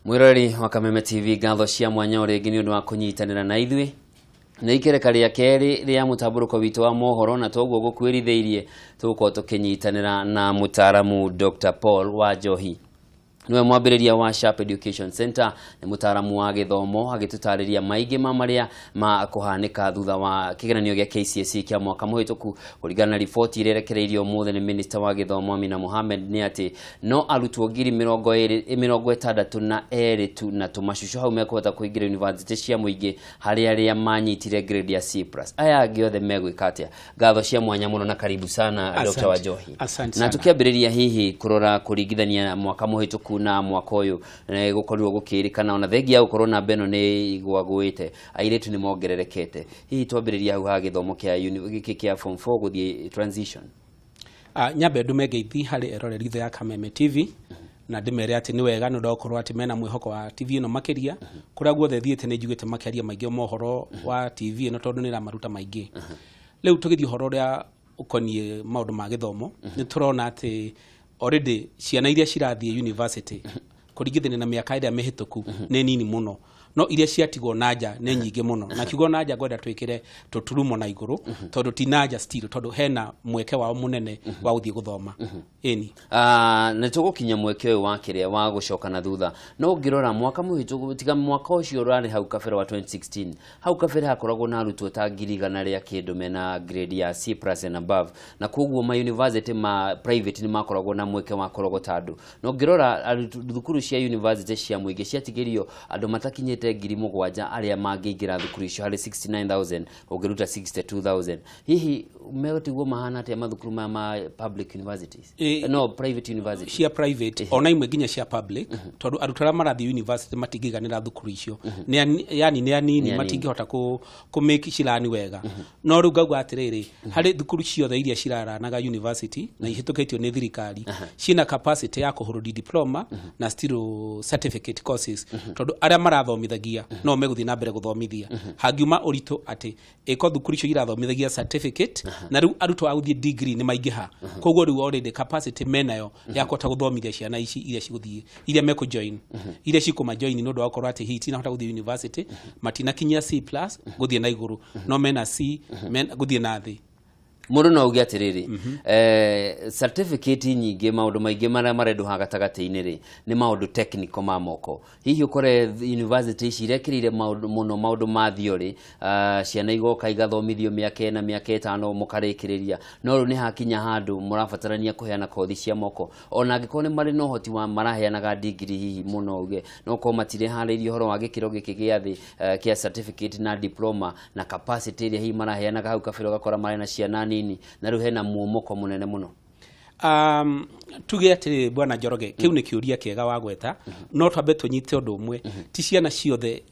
Mwiroreri wa Kameme TV, ngatho cia mwanya o rĩngĩ nĩ ũndũ wa kũnyitanĩra na ithuĩ nĩ ikereka rĩa kerĩ rĩa mũtambũrũko witũ wa mohoro, na toguo gũkwĩrithĩirie tũgũkorwo tũkĩnyitanĩra na mũtaaramu Dr. Paul Wanjohi, niwe mwambĩrĩria wa Sharp Education Center, nĩ mũtaaramu wa gĩthomo, agĩtũtarĩria maingĩ ma marĩa ma kũhanĩka thutha wa kĩgeranio gĩa KCSE kĩa mwaka mũhĩtũku. Kũringana na riboti ĩrĩa ĩrekereirio ũmũthĩ nĩ Minister wa gĩthomo Amina Mohamed, nĩ atĩ no arutwo 200,062 tu na tũmacucu hau mekũhota kũingĩra university cia mũingĩ harĩ arĩa manyitire grade ya C+. Aya angĩ othe megwĩka atĩa? Ngatho cia mwanya mũno na karibu sana, Dr. Wanjohi. Asante na sana. Tũkĩambĩrĩria hihi kũrora kũringithania mwaka mũhĩtũku na mwaka ũyũ, gũkorirwo gũkĩrĩkana ona thengia ya gũkorwo namba ĩno nĩ igwagũĩte, airĩtu nĩ mongererekete. Hihi twambĩrĩria hau ha gĩthomo kĩa gĩkĩ kĩa form 4 gũthiĩ transition. Nyambe ndume ngeithi harĩ eroreri ithe ya Kameme TV na ndĩmere atĩ nĩ wega nĩ ũndũ wa gũkorwo atĩ mena mwĩhoko wa TV ĩno makĩria. Kũrĩa guothe thiĩte nĩ njugĩte makĩaria maingĩ mohoro wa TV ĩno tondũ nĩ ĩramaruta maingĩ. Rĩu tũgĩthiĩ ũhoro ũrĩa ũkoniĩ maũndũ ma gĩthomo, nĩ tũrona atĩ already ciana iria cirathiĩ university kũringithania na mĩaka ĩrĩa mĩhĩtũku nĩ nini mũno, no iria ciatigwo na nja nĩ nyingĩ mũno. Na kiugo na nja ngwenda twĩkĩre tũturumo na igũrũ, tondũ ti na nja still, tondũ hena mweke wao mũnene wa gũthiĩ gũthoma, ĩni. Nĩ tũgũkinya mweke ũyũ wa kĩrĩa wa gũcoka na thutha, no ũngĩrora mwaka mũhĩtũku, tiga mwaka ũcio ũrarĩ hau kabere wa 2016, hau kabere hakoragwo na arutwo ta 100,000 rĩa kĩndũ mena grade ya C+ and above, na koguo ma university ma private nĩ makoragwo na mweke wa kũrogota andũ. No ũngĩrora thukuru cia university cia mũingĩ ciatigĩrio andũ matakinyĩte 7,000 arĩa mangĩingĩra thukuru icio harĩ 69,000, ũngĩruta 62,000. Hihi megũtigwo mahana atĩa mathukuru maya ma public universities? No private university. Cia private ona imwe nginya cia public, tondũ arutwo arĩa marathiĩ university matingĩiganĩra thukuru icio. Yani nĩ anini. Nĩ anini. Matingĩhota kũ make cirani wega. No rĩu ngauga atĩrĩrĩ, harĩ thukuru ciothe iria ciraranaga university na ihĩtũkĩtio nĩ thirikari, ciĩna capacity ya kũhũrũri diploma na still certificate courses, tondũ arĩa marathomithagia no megũthiĩ na mbere gũthomithia. Hangiuma ũritũ atĩ ĩko thukuru icio irathomithagia certificate na rĩu arutwo a gũthiĩ degree nĩ maingĩha, koguo rĩu already capacity menayo ya kũhota gũthomithia ciana ici iria cigũthiĩ, iria mekũjoin, iria cikũmajoin, nĩ ũndũ wa gũkorwo atĩ hihi tinahota gũthiĩ university, matinakinyia C+ gũthiĩ na igũrũ, no mena C gũthiĩ na thĩ. Mũndũ no auge atĩrĩrĩ, certificate nyingĩ, maũndũ maingĩ marĩa marendwo haha gatagatĩ-inĩ rĩ, nĩ maũndũ technical ma moko. Hihi ũkore university ici irekĩrĩire maũndũ mũno maũndũ ma theory, ciana igoka igathomithio mĩaka 4, mĩaka 5, mũkarĩkĩrĩria, no rĩu nĩ hakinya handũ mũrabatarania kũheana kothi cia moko, ona angĩkorwo nĩ marĩ na ũhoti wa maraheanaga degree hihi mũno, uge no korwo matireharĩirie ũhoro wa gĩkĩro gĩkĩ gĩa thĩ kĩa certificate na diploma na capacity ĩrĩa hihi maraheanaga hau kabere, ũgakora marĩ na ciana nini na rĩu hena muomoko mũnene mũno. Tuge atĩrĩ, bwana Njoroge, kĩu nĩ kĩũria kĩega wagweta, no twambe tũnyite ũndũ ũmwe. Ti ciana ciothe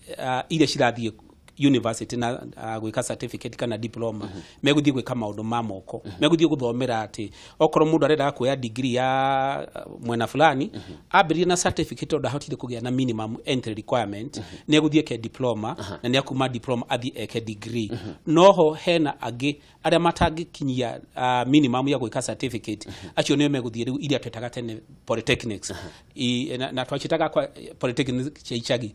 iria cirathiĩ university na gwĩka certificate kana diploma megũthiĩ gwĩka maũndũ ma moko. Megũthiĩ gũthomera atĩ okorwo mũndũ arendaga kuoya degree ya mwena fulani, ambĩrĩrie na certificate, tondũ ahotire kũgĩa na minimum entry requirement, nĩ egũthiĩ eke diploma, na nĩ akuma diploma athiĩ eke degree. Noho hena angĩ arĩa matangĩkinyia minimum ya gwĩka certificate, acio nĩo megũthiĩ rĩu iria twetaga tene polytechnics. Na twacitaga kwa polytechnics cia icagi,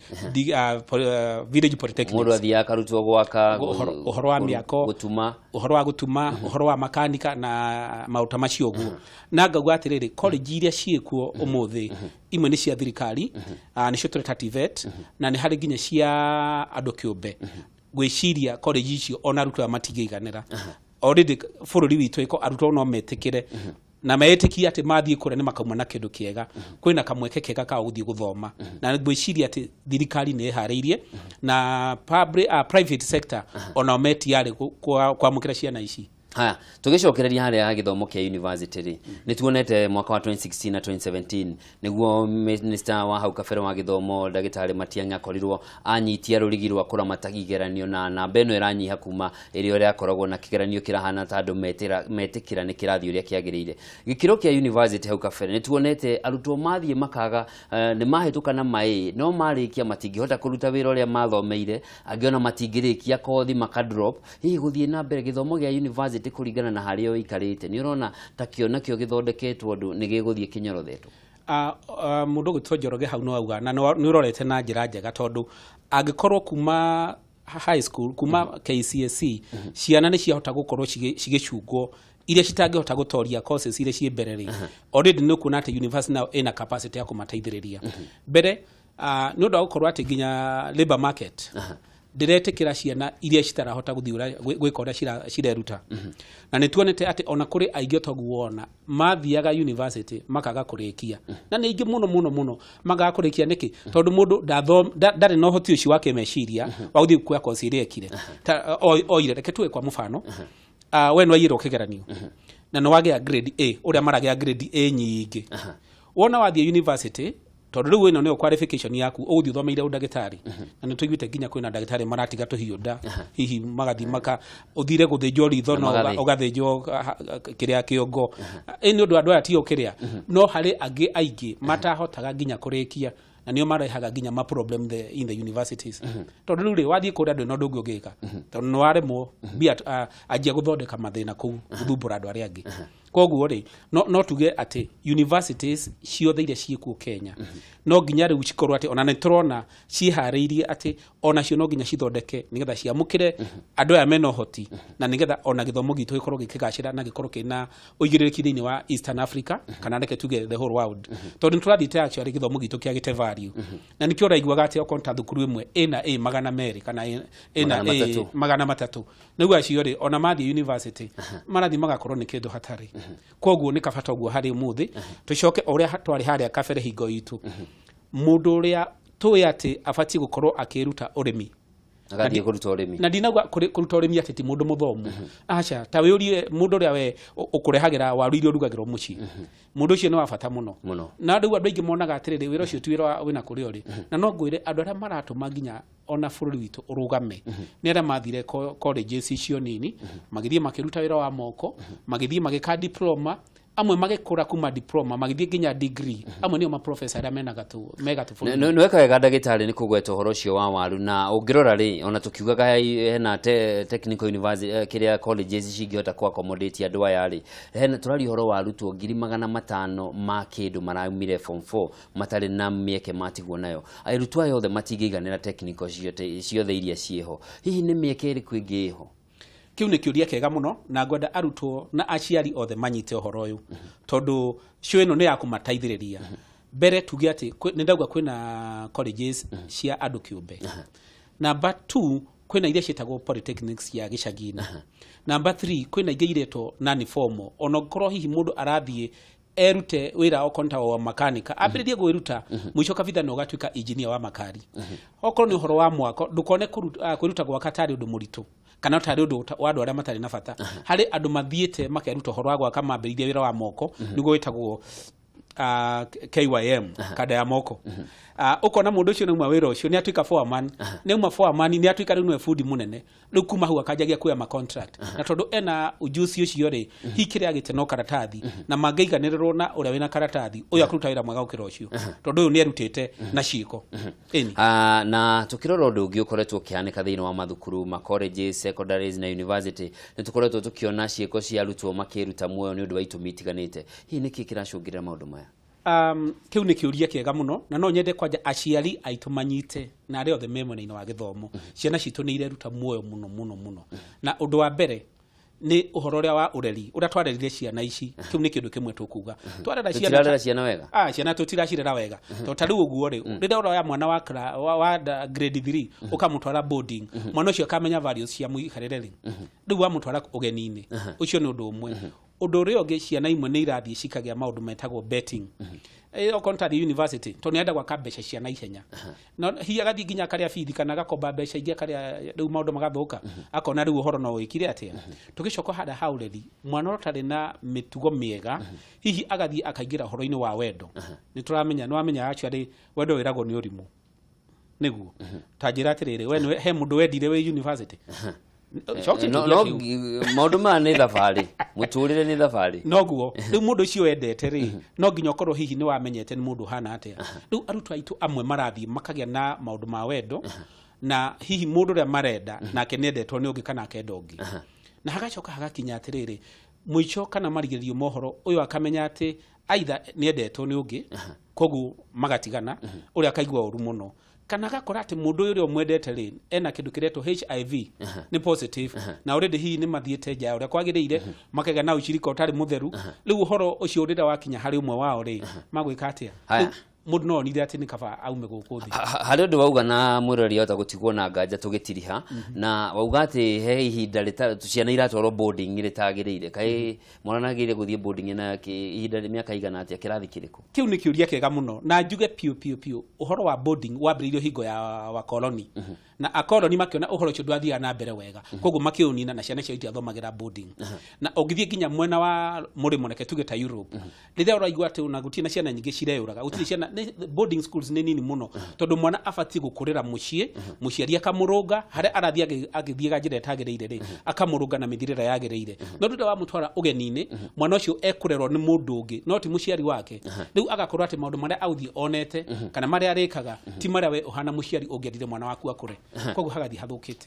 village polytechnics. Mũndũ athiaga akarutwo gwaka, ũhoro wa mĩako, gũtuma, ũhoro wa gũtuma, ũhoro wa makanika na maũndũ ta macio ũguo. Na ngauga atĩrĩrĩ, college iria ciĩkuo ũmũthĩ, imwe nĩ cia thirikari, nĩcio tũreta TVET, na nĩ harĩ nginya cia andũ kĩũmbe. Gwĩciria college icio ona arutwo aya matingĩiganĩra. Already bũrũri witũ ĩko arutwo no metĩkĩre na metĩkie atĩ mathiĩ kũrĩa nĩ makauma na kĩndũ kĩega, kwĩna kamweke kega ka gũthiĩ gũthoma. Na ngwĩciria atĩ thirikari nĩ ĩharĩirie na public, private sector onao metiarĩ kwamũkĩra ciana ici. Haya, tũgĩcokereria harĩa ha gĩthomo kĩa university rĩ, nĩ tuonete mwaka wa 2016 na 2017 nĩguo minister wa hau kabere wa gĩthomo ndagĩtarĩ Matiang'i akorirwo anyitia rũrigi rwa kũramata igeranio, na namba ĩno ĩranyiha kuma ĩrĩa ũrĩa na kĩgeranio kĩrahana ta andũ metĩkĩra nĩ kĩrathiĩ ũrĩa kĩagĩrĩire. Gĩkĩro kĩa university hau kabere nĩ tuonete arutwo mathiĩ makaga nĩ mahĩtũka na maĩ, no marĩkia matingĩhota kũruta wĩra ũrĩa mathomeire, angĩ ona matingĩrĩkia kothi maka drop. Hihi gũthiĩ na mbere gĩthomo gĩa university kũringana na harĩa ũikarĩte, nĩ ũrona ta kĩo nakĩo gĩthondeketwo ũndũ nĩ gĩgũthiĩ kĩnyorothetwo? Mũndũ ũgwĩtwo Njoroge hau no auga na nĩ ũrorete na njĩra njega, tondũ angĩkorwo kuma high school, kuma KCSE, ciana nĩ ciahota gũkorwo cigĩcungwo iria citangĩhota gũtoria courses iria ciĩ mbere rĩ, already nĩ ũkuona atĩ university nayo ĩna capacity ya kũmateithĩrĩria. Mbere nĩ ũndũ wa gũkorwo atĩ nginya labor market ndĩretĩkĩra ciana iria citarahota gũthiĩ gwĩka ũrĩa cireruta. Na nĩ tuonete atĩ ona kũrĩ aingĩ toguo wona mathiaga university makaga kũrĩkia, na nĩ aingĩ mũno mũno mũno makaga kũrĩkia. Nĩkĩ? Tondũ mũndũ ndarĩ na ũhoti ũcio wa kĩmeciria wa gũthiĩ kuoya course ĩrĩa ekire oire. Reke tuge kwa mũbano, we nĩ waiyĩrwo kĩgeranio na nĩ wagĩa grade A, ũrĩa maragĩa grade A nyingĩ. Wona wathiĩ university, tondũ rĩu ĩno nĩyo qualification yaku, ũgũthiĩ ũthomeire ũndagĩtarĩ, na nĩ tũiguĩte nginya kwĩna ndagĩtarĩ maratiga tũhiũ nda, hihi magathiĩ maka ũthire gũthĩnjwo ritho na ũgathĩnjwo kĩrĩa kĩongo. Ĩ nĩ ũndũ andũ aya tio kĩrĩa, no harĩ angĩ aingĩ matahotaga nginya kũrĩkia, na nĩo marehaga nginya ma problem in the universities. Tondũ rĩu rĩ, wathiĩ kũrĩa ndũrĩ na ũndũ ũngĩ ũngĩka, tondũ nĩ waremwo mbia, anjia gũthondeka mathĩna kũu, gũthumbũra andũ arĩa angĩ. Koguo rĩ, no tuge atĩ universities ciothe iria ciĩkuo Kenya no nginya rĩu cikorwo atĩ ona nĩ tũrona ciĩharĩirie atĩ onacio no nginya cithondeke nĩgetha ciamũkĩre andũ aya mena ũhoti, na nĩgetha ona gĩthomo gitũ gĩkorwo gĩkĩgacĩra na gĩkorwo kĩna ũigĩrĩrĩki thĩinĩ wa Eastern Africa, kana reke tuge the whole world. Tondũ nĩ tũrathiĩte actually gĩthomo gitũ kĩagĩte value, na nĩkĩo ũraiguaga atĩ okorwo ta thukuru ĩmwe ĩna A 200 kana ĩna A 300, nĩguo acio rĩ ona mathiĩ university marathiĩ magakorwo nĩ kĩndũ hatarĩ. Koguo nĩ kabata ũguo harĩ ũmũthĩ tũcoke o ũrĩa twarĩ harĩa kabere hingo itũ, mũndũ ũrĩa tũĩ atĩ abatiĩ gũkorwo akĩruta ũrĩmi agathiĩ kũruta ũrĩmi, na ndinauga kũruta ũrĩmi atĩ ti mũndũ mũthomu, aca, ta wĩũrie mũndũ ũrĩa we ũkũrehagĩra waru iria ũrugagĩrwo mũciĩ, mũndũ ũcio nĩ wa bata mũno. Na rĩu andũ aingĩ monaga atĩrĩrĩ, wĩra ũcio ti wĩra wĩna kũrĩa ũrĩ, na no ngwĩre andũ arĩa maratũma nginya ona bũrũri witũ ũrũgame nĩ arĩa mathire colleges icio nini, magĩthiĩ makĩruta wĩra wa moko, magĩthiĩ magĩka diploma, amwe magĩkũra kuma diploma magĩthiĩ nginya degree, amwe nĩo maprofessor arĩa mena gatũ mega tũ. Nĩ weka wega ndagĩtarĩ nĩ kũgweta ũhoro ũcio wa waru, na ũngĩrora rĩ, ona tũkiugaga hena technical university kĩrĩa colleges cingĩhota kũ accommodate andũ aya rĩ, hena tũraria ũhoro wa arutwo 500,000 ma kĩndũ maraumire form 4 matarĩ na mĩeke matigwo nayo. Arutwo aya othe matingĩiganĩra technical ciothe iria ciĩho. Hihi nĩ mĩeke ĩrĩkũ ĩngĩ ĩho? Kĩu nĩ kĩũria kĩega mũno, na ngwenda arutwo na aciari othe manyite ũhoro ũyũ, tondũ show ĩno nĩ ya kũmateithĩrĩria. Mbere tuge atĩ nĩ ndauga kwĩna colleges cia andũ kĩũmbe. Number 2, kwĩna iria ciĩtagwo polytechnics cia gĩcagi-inĩ. Number 3, kwĩna ingĩ iretwo non formal, ona ũkorwo hihi mũndũ arathiĩ erute wĩra okorwo ta wa makanika, ambĩrĩrie gwĩruta, mũico kabitha no ũgatuĩka engineer wa makari. Okorwo nĩ ũhoro wa mwako, ndũkone kwĩruta gwaka tarĩ ũndũ mũritũ kana tarĩ ũndũ wa andũ arĩa matarĩ na bata. Harĩ andũ mathiĩte makeruta ũhoro wa gwaka, mambĩrĩirie wĩra wa moko, nĩguo wĩtagwo KYM, kada ya moko. Ũkona mũndũ ũcio nĩauma wĩra ũcio nĩ atuĩka foreman, nĩauma foreman nĩ atuĩka rĩu nĩwe bundi mũnene, rĩu kuma hau akanjagia kuoya ma contract, na tondũ ena ujuzi ũcio rĩ, hihi kĩrĩa agĩte no karatathi, na mangĩiganĩrĩrwo na ũrĩa wĩna karatathi ũyũ akũruta wĩra mwega gũkĩra ũcio, tondũ ũyũ nĩ erutĩte na ciĩko. Na tũkĩrora ũndũ ũngĩ ũkoretwo ũkĩhanĩka thĩinĩ wa mathukuru ma colleges, secondaries na university, nĩ tũkoretwo tũkĩona ciĩko cia arutwo makĩruta muoyo nĩ ũndũ wa itũmi itiganĩte. Hihi nĩkĩ kĩracũngĩrĩra maũndũ maya? Kĩu nĩ kĩũria kĩega mũno, na no nyende kwanja aciari aitũ manyite na arĩa othe me mwena-inĩ wa gĩthomo, ciana citũ nĩ ireruta muoyo mũno mũno mũno. Na ũndũ wa mbere nĩ ũhoro ũrĩa wa ũreri ũrĩa twarerire ciana ici. Kĩu nĩ kĩndũ kĩmwe tũkuga, twarera ciana tũtirarera ciana wega. Ciana tũtiracirera wega, tondũ ta rĩu ũguo rĩ, rĩrĩa ũroya mwana wa grade 3 ũkamũtwara boarding, mwana ũcio akamenya values cia mũikarĩre rĩ, rĩu wamũtwara ũgeni-inĩ, ũcio nĩ ũndũ ũmwe. Ũndũ ũrĩa ũngĩ, ciana imwe nĩ irathiĩ cikagĩa maũndũ metagwo betting. Okorwo tarĩ university, tondũ nĩ arenda gwaka mbeca cia naihenya, no hihi agathiĩ nginya akarĩa bithi kana agakomba mbeca ingĩ akarĩa, rĩu maũndũ magathũka, akona rĩu ũhoro no wĩkire atĩa. Tũgĩcoka harĩa ha ũreri, mwana ũtarĩ na mĩtugo mĩega hihi agathiĩ akaingĩra ũhoro-inĩ wa wendo. Nĩ tũramenya, nĩ wamenya actually wendo wĩragwo nĩ ũrimũ, nĩguo ta njĩra atĩrĩrĩ, we he mũndũ wendire wĩ university? Maũndũ maya nĩ thabarĩ, mũtũrĩre nĩ thabarĩ. Noguo rĩu mũndũ ũcio wendete rĩ, no nginya ũkorwo hihi nĩ wamenyete nĩ mũndũ ũhana atĩa. Rĩu arutwo aitũ amwe marathiĩ makagĩa na maũndũ ma wendo, na hihi mũndũ ũrĩa marenda nake nĩendetwo nĩ ũngĩ kana akenda ũngĩ, na hagacoka hagakinya atĩrĩrĩ, mũico kana marigĩrĩrio mohoro ũyũ akamenya atĩ Either nĩ endetwo nĩ ũngĩ, koguo magatigana, ũrĩa akaigua ũru mũno, kana agakora atĩ mũndũ ũyũ ũrĩa ũmwendete rĩ ena kĩndũ kĩretwo HIV, nĩ positive, na already hihi nĩ mathiĩte nja ya ũrĩa kwagĩrĩire, makagĩa na ũcirika ũtarĩ mũtheru. Rĩu ũhoro ũcio rĩrĩa wakinya harĩ ũmwe wao rĩ, magwĩka atĩa? Haya. Mũndũ no onire atĩ nĩ kaba aume gũkũ thĩ. Harĩ ũndũ wauga na mwĩrori ahota gũtigwo na nganja tũgĩtiriha, na wauga atĩ he ihinda ciana iratwarwo boarding rĩtagĩrĩire. Kaĩ mwana agĩrĩire gũthiĩ boarding na ihinda rĩa mĩaka igana atĩa, kĩrathi kĩrĩkũ? Kĩu nĩ kĩũria kĩega mũno, na njuge piũ piũ piũ, ũhoro wa boarding wambĩrĩirio hingo ya wakoloni, na akoloni makĩona ũhoro ũcio ndwathiaga na mbere wega, koguo makĩũnina na ciana ciao itiathomagĩra boarding. Na ũngĩthiĩ nginya mwena wa mũrĩmo, reke tuge ta Europe, rĩrĩa ũraigua atĩ ona gũtirĩ na ciana nyingĩ cireyũraga, gũtirĩ ciana, boarding schools nĩ nini mũno, tondũ mwana abatiĩ gũkũrĩra mũciĩ, mũciari akamũrũnga harĩa arathiĩ agĩthiĩga njĩra ĩtagĩrĩire rĩ, akamũrũnga na mĩthiĩre ĩrĩa yagĩrĩire. No rĩrĩa wamũtwara ũgeni-inĩ, mwana ũcio ekũrerwo nĩ mũndũ ũngĩ no ti mũciari wake. Rĩu agakorwo atĩ maũndũ marĩa aũthiĩ onete kana marĩa arĩkaga ti marĩa we ũhana mũciari ũngĩendire mwana waku akũre, koguo hagathiĩ hathũkĩte.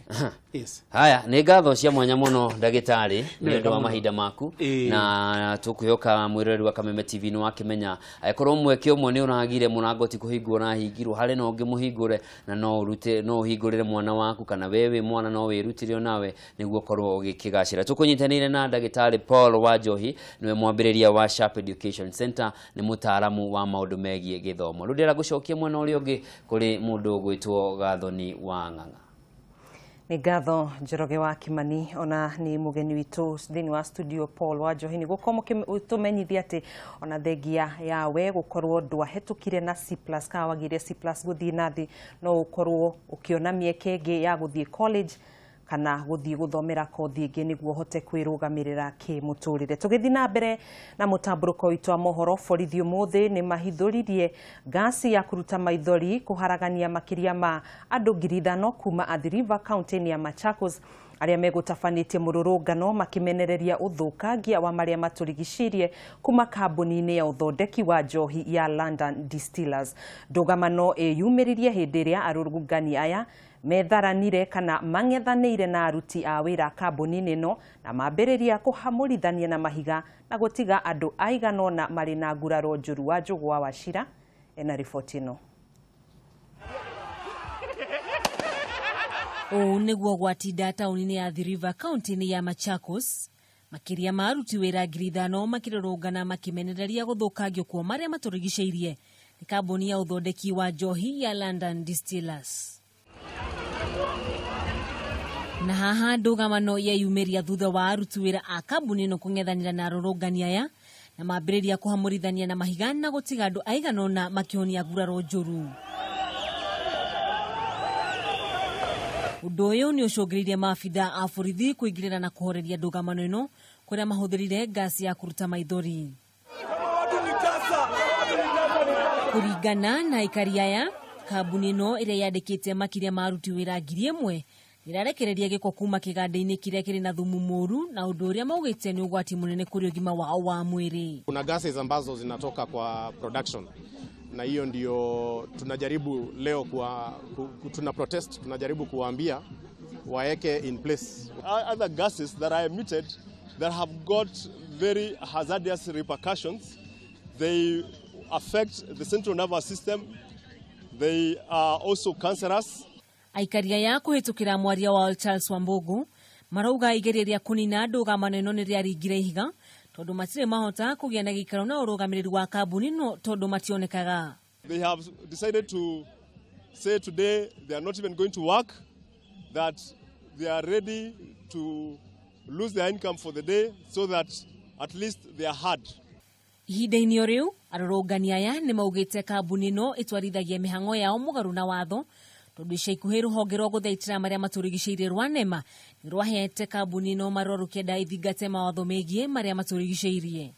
Yes. Haya, nĩ ngatho cia mwanya mũno ndagĩtarĩ nĩ Wega ũndũ wa mũno. mahinda maku. Ĩĩ. Na tũkwĩhoka mwĩroreri wa Kameme TV nĩ wakĩmenya angĩkorwo mweke ũmwe nĩ ũragire, mũrango ti kũhingwo ũrahingirwo, harĩ na ũngĩ mũhingũre, na no ũrute, no ũhingũrĩre mwana waku, kana we wĩ mwana no wĩrutĩre onawe nĩguo ũkorwo ũgĩkĩgacĩra. Tũkũnyitanĩire na ndagĩtarĩ Paul Wanjohi, nĩwe mwambĩrĩria wa Sharp Education Center, nĩ mũtaaramu wa maũndũ megiĩ gĩthomo. Rĩu ndĩrenda gũcokia mwena ũrĩa ũngĩ kũrĩ mũndũ ũgwĩtwo Gathoni wa Ng'ang'a. Nĩ ngatho Njoroge wa Kimani, ona nĩ mũgeni witũ thĩinĩ wa studio Paul Wanjohi, nĩ gũkorwo tũmenyithia atĩ ona thengia yawe gũkorwo ndwahetũkire na C+ kana wagĩire C+ gũthiĩ na thĩ, no ũkorwo ũkĩona mĩeke ĩngĩ ya gũthiĩ college kana gũthiĩ gũthomera kothi ĩngĩ nĩguo ũhote kwĩrũgamĩrĩra kĩmũtũrĩre. Tũgĩthiĩ na mbere na mũtambũrũko witũ wa mohoro, borithi ũmũthĩ nĩ mahithũririe ngasi ya kũruta maithori kũharagania makĩria ma andũ 5,000 kuma Athi River kaunti-inĩ ya Machakos, arĩa megũtabanĩtie mũrũrũngano makĩmenereria ũthũkangia wa marĩa matũrigicĩirie kuma kambuni-inĩ ya ũthondeki wa njohi ya London Distillers. Ndũgamano ĩyumĩririe hĩndĩ ĩrĩa arũrũngani aya metharanire kana mang'ethanĩire na aruti a wĩra kambuni-inĩ ĩno na mambĩrĩria kũhamũrithania na mahiga na gũtiga andũ aigana ũna marĩ na nguraro njũru. Wa Njũgũwa Wachira ena riboti ĩno. Ũũ nĩguo gwatinda taũni-inĩ ya Athi River kaunti-inĩ ya Machakos, makĩria ma aruti wĩra 5,000 makĩrũrũngana makĩmenereria gũthũkangio kwa marĩa matũrigicĩirie nĩ kambuni ya ũthondeki wa njohi ya London Distillers. Na haha ndũgamano yeyumĩria thutha wa aruti wĩra a kambuni ĩno kũng'ethanĩra na arũrũngani aya na mambĩrĩria kũhamũrithania na mahiga na gũtiga andũ aigana ũna makĩhonia nguraro njũru. Ũndũ ũyũ nĩ ũcũngĩrĩirie maabitha a borithi kũingĩrĩra na kũhoreria ndũgamano ĩno kũrĩa mahũthĩrire ngasi ya kũruta maithori. Kũringana na aikari aya, kambuni ĩno ĩrĩa yandĩkĩte makĩria ma aruti wĩra 1,000 ĩrarekereria gĩko kuma kĩganda-inĩ kĩrĩa kĩrĩ na thumu mũru, na ũndũ ũrĩa maugĩte nĩ ũgwati mũnene kũrĩ ũgima wao wa mwĩrĩ. Kuna gases ambazo zinatoka kwa production, na hiyo ndio tunajaribu leo tuna protest, tunajaribu kuwaambia waeke in place. Other gases that are emitted that have got very hazardous repercussions. They affect the central nervous system. They are also cancerous. Aikari aya kũhĩtũkĩra mwaria wao Charles Wambugu marauga igeria rĩa kũnina ndũgamano ĩno nĩ rĩaringire ihiga tondũ matirĩ mahota kũgĩa na gĩikaro na ũrũgamĩrĩri wa kambuni ĩno tondũ mationekaga. They have decided to say today they are not even going to work, that they are ready to lose their income for the day so that at least they are heard. Ihinda-inĩ o rĩu arũrũngani aya nĩ maugĩte kambuni ĩno ĩtwarithagia mĩhang'o yao mũgarũ na watho tondũ ica ikuhĩ rũhonge rwa gũthaitĩra marĩa matũrigicĩirie rwa NEMA nĩ rwahete kambuni ĩno marũa rũkĩenda ĩthingate mawatho megiĩ marĩa matũrigicĩirie.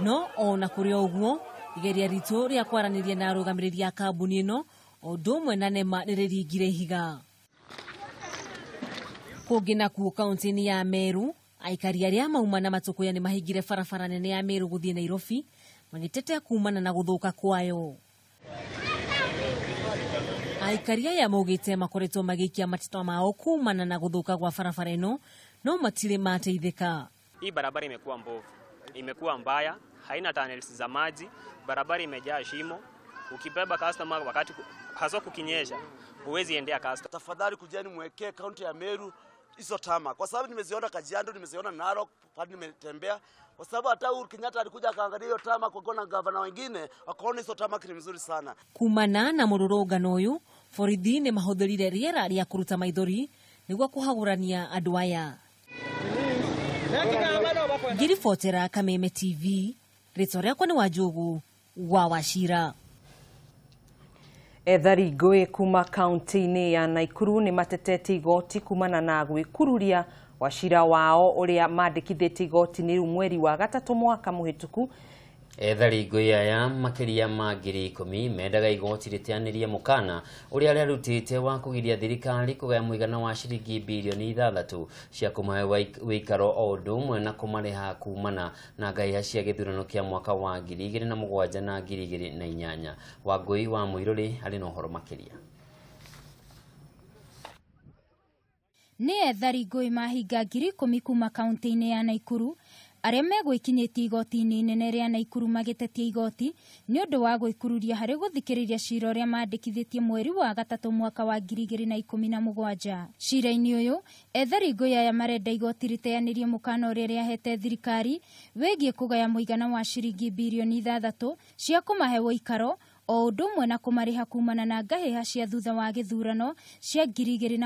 No ona kũrĩ o ũguo, igeria ritũ rĩa kwaranĩria na arũgamĩrĩri a kambuni ĩno o ũndũ ũmwe na NEMA nĩ rĩringire ihiga. Kũngĩ nakuo kaunti-inĩ ya Meru, aikari arĩa mauma na matũkũya nĩ mahingire barabara nene ya Meru gũthiĩ Nairobi magĩtetea kumana na gũthũka kwayo. Aikari aya maugĩte makoretwo magĩikia mateta mao kumana na gũthũka gwa barabara ĩno no matirĩ mateithĩka. Hii barabara imekuwa mbovu. Imekuwa mbaya, haina tunnels za maji, barabara imejaa shimo. Ukibeba customer wakati haswa kukinyesha, huwezi endea customer. Tafadhali kujeni mwekee kaunti ya Meru hizo tama, kwa sababu nimeziona Kajiado, nimeziona Narok, pale nimetembea, kwa sababu hata Uhuru Kenyatta alikuja akaangalia hiyo tama kwa na gavana wengine wakaona hizo tama ni mzuri sana. Kumana na mururungano uyu, borithi ni mahuthirire riera ria kuruta maithori niguo kuhagurania andu aya. Ngiribotera Kameme TV, ritwa riakwa ni Wanjugu wa Wachira. Ethari ngũĩ kuma kaunti-inĩ ya Naikuru nĩ matetetie igoti kumana na gwĩkururia wacira wao ũrĩa mandĩkithĩtie igoti-inĩ rĩu mweri wa gatatũ mwaka mũhĩtũku. Ethari ngũĩ aya makĩria ma 10,000 mendaga igoti rĩteanĩrie mũkana ũrĩa rĩarutĩte wa kũgiria thirikari kũgaya mũigana wa ciringi birioni 6 cia kũmahe wĩikaro o ũndũ ũmwe na kũmarĩha kumana na ngaiha cia gĩthurano kĩa mwaka wa 2007 na 2008. Wangũi wa Mũirũrĩ arĩ na ũhoro makĩria. Nĩ ethari ngũĩ mahinga 10,000 kuma kaunti-inĩ ya Naikuru arĩa megwĩkinyĩtie igoti-inĩ inene rĩa Naikuru magĩtetia igoti nĩ ũndũ wa gwĩkururia harĩ gũthikĩrĩria cira ũrĩa mandĩkithĩtie mweri wa gatatũ mwaka wa 2017. Cira-inĩ ũyũ ethari ngũĩ aya marenda igoti rĩteanĩrie mũkana ũrĩa rĩahete thirikari wĩgiĩ kũgaya mũigana wa ciringi birioni 6 cia kũmahe ũikaro o ũndũ ũmwe na kũmarĩha kumana na ngahĩha cia thutha wa gĩthurano cia 2007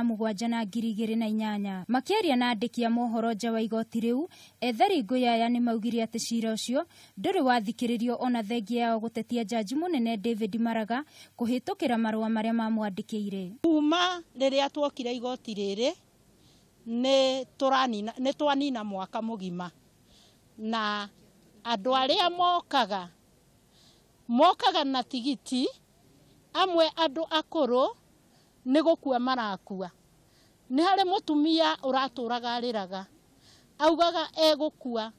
na 2008. Makĩaria na andĩki a mohoro nja wa igoti rĩu, ethari ngũĩ aya nĩ maugire atĩ cira ũcio ndũrĩ wathikĩrĩrio ona thengia yao gũtetia jaji mũnene David Maraga kũhĩtũkĩra marũa marĩa mamwandĩkĩire. Kuma rĩrĩa tuokire igoti rĩrĩ nĩ twanina mwaka mũgima, na andũ arĩa mokaga na tigiti, amwe andũ akũrũ nĩ gũkua marakua. Nĩ harĩ mũtumia ũratũraga arĩraga, augaga egũkua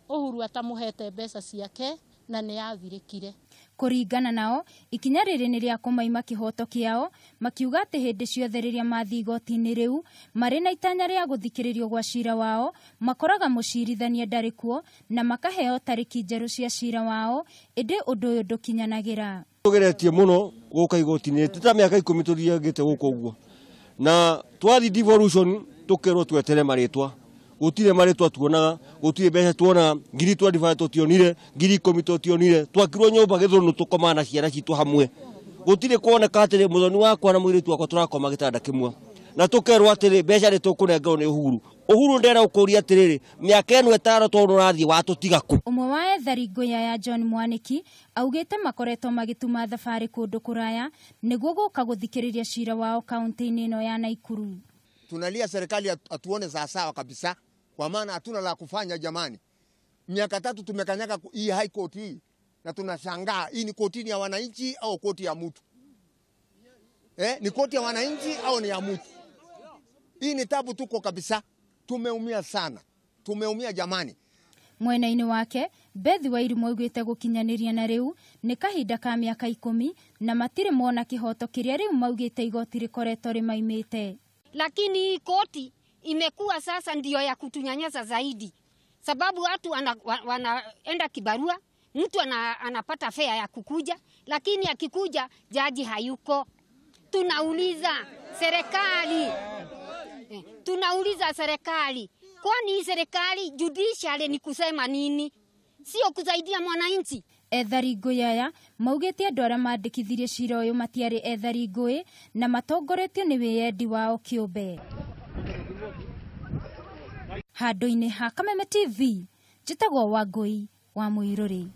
Uhuru atamũhete mbeca ciake na nĩ athirĩkire. Kũringana nao, ikinya rĩrĩ nĩ rĩa kũmaima kĩhoto kĩao, makiuga atĩ hĩndĩ ciothe rĩrĩa mathiĩ igoti-inĩ rĩu marĩ na itanya rĩa gũthikĩrĩrio gwa cira wao, makoraga mũcirithania ndarĩ kuo na makaheo tarĩki njerũ cia cira wao, ĩndĩ ũndũ ũyũ ndũkinyanagĩra. Tũgeretie mũno gũka igoti-inĩ ta mĩaka 10 tũthiangĩte gũkũ ũguo, na twathi devolution tũkerwo twetere marĩtwa, gũtirĩ marĩtwa tuonaga, gũtirĩ mbeca tuonaga, 25,000 tũtionire, 10,000 tũtionire, twakirwo nyũmba gĩthũnũ tũkomaga na ciana citũ hamwe, gũtirĩ kuoneka atĩrĩ mũthoni wakwa na mũirĩtu wakwa tũrakoma gĩtanda kĩmwe, na tũkerwo atĩrĩ mbeca nĩ tũkũnengerwo nĩ Uhuru. Uhuru ndera ũkũria atĩrĩrĩ mĩaka ĩno 5 tondũ ũrathiĩ watũtiga kũ. Ũmwe wa ethari ngũĩ aya John Mwaniki augĩte makoretwo magĩtuma thabarĩ kũndũ kũraya nĩguo gũka gũthikĩrĩria cira wao kaunti-inĩ ĩno ya Naikuru. Tunalia serikali atuone sawa kabisa, kwa maana hatuna la kufanya jamani. Miaka 3 tumekanyaga hii high court hii, na tunashangaa hii ni kotini ya wananchi au koti ya mtu? Ni koti ya wananchi au ni ya mtu? Hii ni tabu tuko kabisa. Tumeumia sana. Tumeumia jamani. Mwena-inĩ wake Bethi Wairimu augĩte gũkinyanĩria na rĩu nĩ kahinda ka mĩaka 10 na matirĩ mona kĩhoto kĩrĩa rĩu maugĩte igoti rĩkoretwo rĩmaimĩte. Lakini hii koti imekuwa sasa ndio ya kutunyanyasa zaidi, sababu watu wanaenda kibarua, mtu anapata fare ya kukuja, lakini akikuja jaji hayuko. Tunauliza serikali, kwani serikali judiciary ni kusema nini? Sio kusaidia mwananchi. Ethari ngũĩ aya maugĩte andũ arĩa mandĩkithirie cira ũyũ matiarĩ ethari ngũĩ na matongoretio nĩ wĩyendi wao kĩũmbe. Handũ-inĩ ha Kameme TV, njĩtagwo Wangũi wa Mũirũrĩ.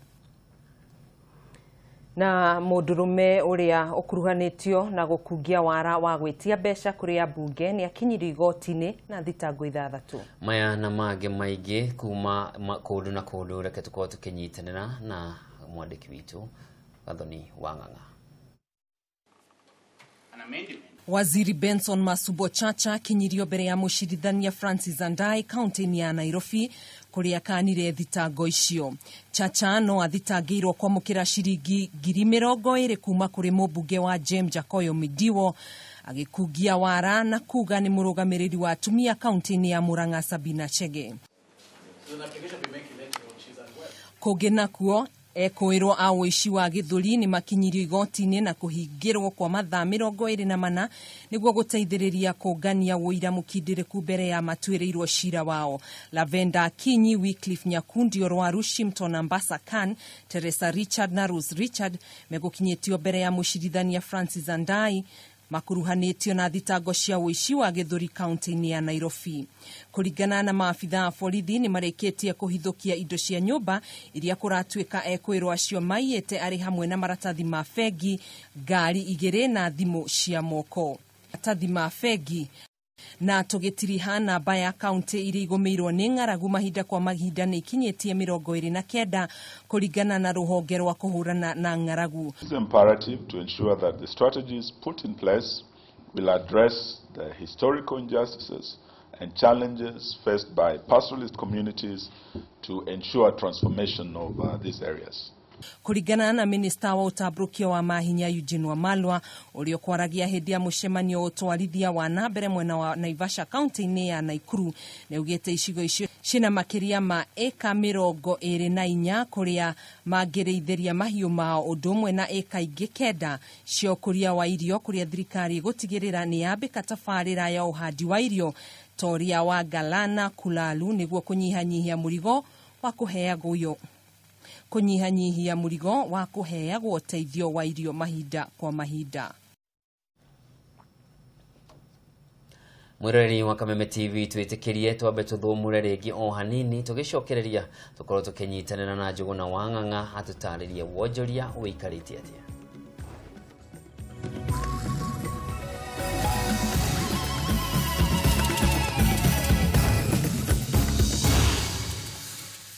Na mũndũrũme ũrĩa ũkuruhanĩtio na gũkungia wara wa gwĩtia mbeca kũrĩ ambunge nĩ akinyirio igoti-inĩ na thitango 6. Maya na mangĩ maingĩ kuma kũndũ na kũndũ, reke tũkorwo tũkĩnyitanĩra na mwandĩki witũ Gathoni wa Ng'ang'a. Waziri Benson Masubo Chacha akinyirio mbere ya mũcirithania Francis Andai kaunti-inĩ ya Nairobi kũrĩa kanire thitango icio. Chacha no athitangĩirwo kwamũkĩra ciringi 20,000 kuma kũrĩ mũmbunge wa James Jakoyo Midiwo agĩkungia wara na kuga nĩ mũrũgamĩrĩri wa atumia kaunti-inĩ ya Murang'a Sabina Chege. Kũngĩ nakuo ekũĩrwo a ũici wa gĩthũri nĩ makinyirio igoti-inĩ na kũhingĩrwo kwa mathaa 24 nĩguo gũteithĩrĩria kũngania ũira mũkindĩrĩku mbere ya matuĩrĩirwo cira wao. Lavenda Akinyi, Wycliffe Nyakundi Orwaru, Shimton Ambassa Khan, Teresa Richard na Rose Richard megũkinyĩtio mbere ya mũcirithania Francis Andai makuruhanĩtio na thitango cia ũici wa gĩthũri kaunti-inĩ ya Nairobi. Kũringana na maabitha a borithi nĩ marĩkĩtie kũhithũkia indo cia nyũmba iria kũratuĩka ekũĩrwo acio maiyĩte arĩ hamwe na maratathi ma bengi, ngari 2 na thimũ cia moko. Maratathi ma bengi na tũgĩtiriha namba ya kaunti iria igũmĩirwo nĩ ng'aragu mahinda kwa mahinda nĩ ikinyĩtie 29 kũringana na rũhonge rwa kũhũrana na ng'aragu. It is imperative to ensure that the strategies put in place will address the historical injustices and challenges faced by pastoralist communities to ensure transformation of these areas. Kũringana na minista wa ũtambũrũkio wa mahinya Eugene Wamalwa ũrĩa ũkwaragia hĩndĩ ya mũcemanio ũtwarithia wa na mbere mwena wa Naivasha kaunti-inĩ ya Nakuru nĩaugĩte icigo icio ciĩna makĩria ma ĩka 24 kũrĩa mangĩrĩithĩria mahiũ mao ũndũ ũmwe na ĩka ingĩ 9 cia ũkũria wa irio kũrĩa thirikari ĩgũtigĩrĩra nĩ yambĩka tabarĩra ya ũhandi wa irio ta ũrĩa wa Galana Kulalu nĩguo kũnyihanyihia mũrigo wa kũheagwo kũnyihanyihia mũrigo wa kũheagwo ũteithio wa irio mahinda kwa mahinda. Mwiroreri wa Kameme TV twĩtĩkĩrie twambe tũthũmũre rĩngĩ o hanini tũgĩcokereria tũkorwo tũkĩnyitanĩra na Njũgũna wa Ng'ang'a atũtarĩrie wonjoria ũikarĩte atĩa.